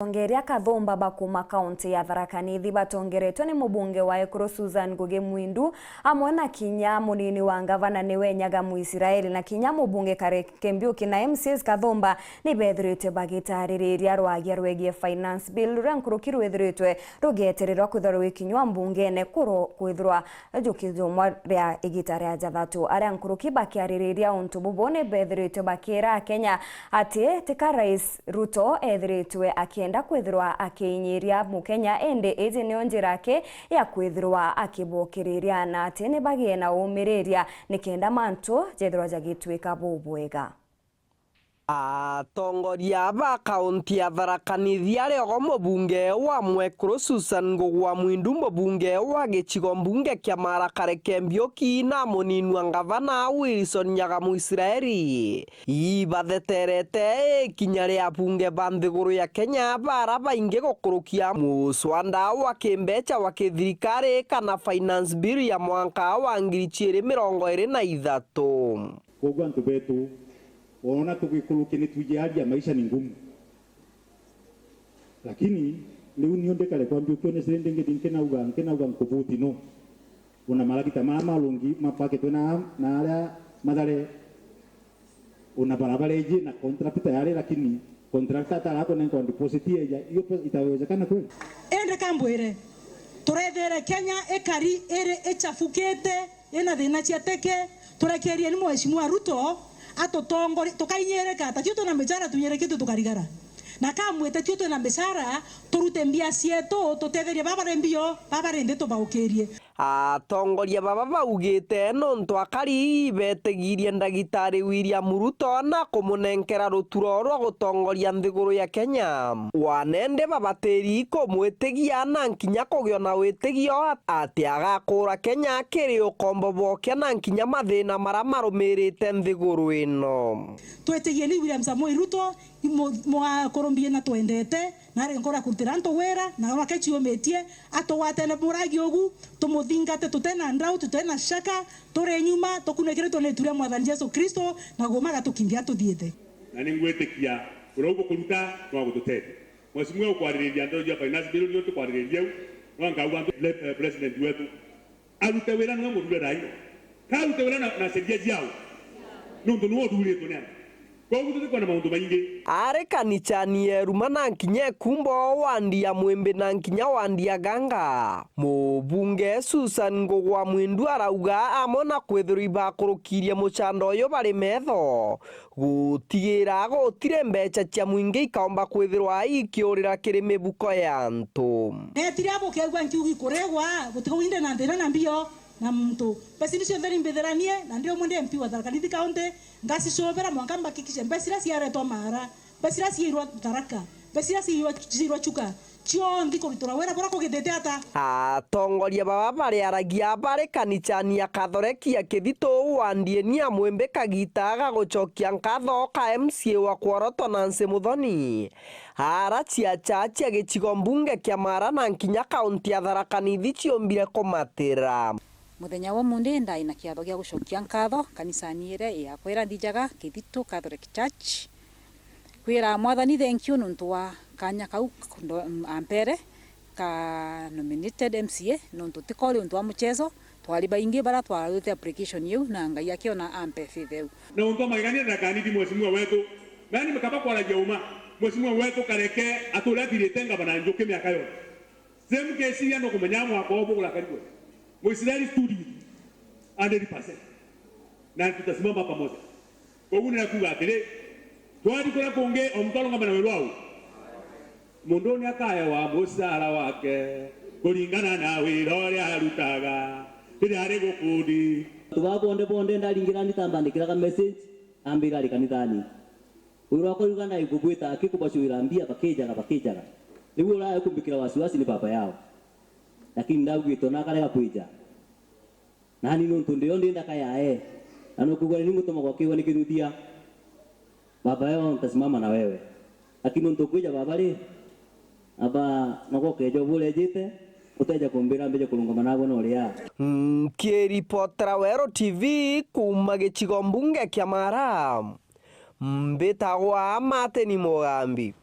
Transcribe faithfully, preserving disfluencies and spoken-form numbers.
Atongeria kathumba ba kuuma kaunti ya Tharaka Nithi batongeretwe ni mubunge wa Ekuru Susan Ngugi Mwindu, amwe na kinya munini wa ngavana niwe Nyaga Muisraeli, na kinya mubunge Kareke Mbiuki na M C As kathumba ni beethiritwe bagitaririria rwagia rwegie Finance Bill, ruria nkuruki rwithiritwe rugetererwa kwithirwa rwikinywa mbungene kuro kwithirwa jukijumwa ria igita ria jathatu. Aria nkuruki bakiaririria untu bubu ni beethiritwe bakiira Akenya ati tika Rais Ruto eethiritwe akienda kwithirwa akiinyiria Mukenya, indi iji niyo njira yake ya kwithirwa akibokiriria, na ati ni bagie na umiriria nikenda mantu jethirwa jagitwika bubwega. Atongoria ba kaunti ya Tharaka Nithi, ari ogo mubunge wa Mwekuru Susan Ngugi wa Mwindu, mubunge wa gicigo mbunge kia Mara Kareke Mbiuki, na munini wa ngavana Wilson Nyaga Muisraeli, ibatheterete ikinya ria abunge ba nthiguru ya Kenya bara baingi gukurukia muswanda wa kimbeca wa kithirikari kana Finance Bill ya mwanka wa ngiri ciiri mirongo iri na ithatu. Koguo antu betu, ona tugikurukia ni twijaria maisha ni ngumu. Lakini riu niu ndikare kwa Mbiuki one siri ndingithi nkinauga, nkinauga nkuvuti no. Ona maragita mara marungi mapakitwe na, na aria Mathare, ona barabara iji na contractor yari, lakini contractor atara kunenka deposit eja, iyo pe-, itawezekana kweli? Indi kambwire, turethere Kenya ikari iri ichafukite, ina thina cia teke, turekerieni Mheshimiwa Ruto atutongori-, tukainyirika, ta tio twina michara tunyirikitwe tukarigara. Na kamwite tio twina michara, turute mbia cietu, tutetherie baba bari mbio, baba bari nthi tubaukirie. Atongoria baba baugite nontu akari betigirie ndagitari William Ruto na kumunenkera ruturo rwa gutongoria nthiguru ya Kenya. Wanende babatiri kumwitigia na nkinya kugiona witigio ati agakura Kenya kiri ukombo bwokia na nkinya mathina mara marumirite nthiguru ino. Twetigieni William Samoei Ruto, mu-, mwakurumbie na twendete, na ari nkora kurutira antu wira, na wake ciumitie, atugwatene muragi ugu, tumuthingate tutena ndau, tutena shaka, turi nyuma, tukunekeretwe ni itu ria Mwathani Jesu Kristo, na guma gatukimbia tuthiite. Na ningwitikia uria ugukuruta no agututethia. Mheshimiwa ukwaririria ndeto cia finance bill, nio tukwaririria u, no nkauga antu le-, eh, president wetu arute wira niwe muthure Raila. Karute wira na, na sheria ciao. Nontu niwe uthuritwe ni antu. Koguo tutikwona mauntu maingi. Ari kanicani ya Eruma na nkinya Ekumbo, wandi ya Mwimbi na nkinya wandi ya Ganga, mubunge Susan Ngugi wa Mwindu arauga amwe na kwithirwa ibakurukirie mucanda uyu bari metho, gutigira gutiri mbeca cia mwingi ikaomba kwithirwa ikiurira kiri mibuko ya antu. Netire abukeegua nkiugi kurigwa, gutigwa inde na nthina na mbio na muntu. Mbeca icio cionthe ni mbithiranie, na ndi umwe ndi M P wa Tharaka Nithi County, ngacicubira mwanka mbakikishe mbeca iria ciaretwa Mara, mbeca iria ciairwa Tharaka, mbeca iria ciairwa, ciairwa Chuka, cionthe kugitura wira buria kugitite ata. Atongoria baba bariaragia bari kanicani ya Kathoreki ya Kithito, wandieni ya Mwimbi kagita ga gucokia nkatho ka M C A wa Kworoto Nancy Muthoni, ara ciacha cia gicigo mbunge kia Mara na nkinya kaunti ya Tharaka Nithi ciumbire kumatira. Muthenya wa umuthi ndai na kiatho gia gucokia nkatho kanisani iria yakwa ira nthijaga, Kithito Catholic Church. Kwira Mwathani thenkiu nontu wa kanya kau ndo-, ampere ka nominated M C A, nontu tikori untu wa muchezo, twari baingi baria twarute application iu, na Ngai akiona ampe faith iu. Na untu wa magegania na kanithi mheshimiwa wetu, nani mkaba kwaragia uma, mheshimiwa wetu Kareke ature athirite ngavana Njuki miaka yonthe. Same case ya no kumenya mwaka obo gurakarigwe. Muisraeli stood with hundred percent. Na tutasimama pamoja. Koguo nĩ kuuga atĩrĩ, twathi kũrĩa kũngĩ, o mũndũ arũngame na wĩra wau. Mũndũ nĩ akaewa mũcara wake kũringana na wĩra ũrĩa arutaga rĩrĩa arĩ gũkundi. Antu baa bonde bonde ndaringĩra nditambandĩkĩraga message, ambĩra arĩ kanithani. Wĩra wakwa yuga na ikubwĩta akĩkũbacũĩra mbia bakĩjaga bakĩjaga. Nĩguo ũrae kũmbĩkĩra wasiwasi nĩ baba yao. Lakini ndagwĩtwo na akarega kwĩja. Nani nontu ndio ndi ndaka yae, na nukugwa ni ngutuma gwakiwa ni kiruthia. Baba yo, ntasimama na wewe. Lakini nontu kwija baba ri, aba noko kejo burejite, uteja kumbira mbeje kurungama nagwe no ria. Nkiripotera Weru T V kuuma gicigo mbunge kia Mara, mbitagwa Martin Mugambi.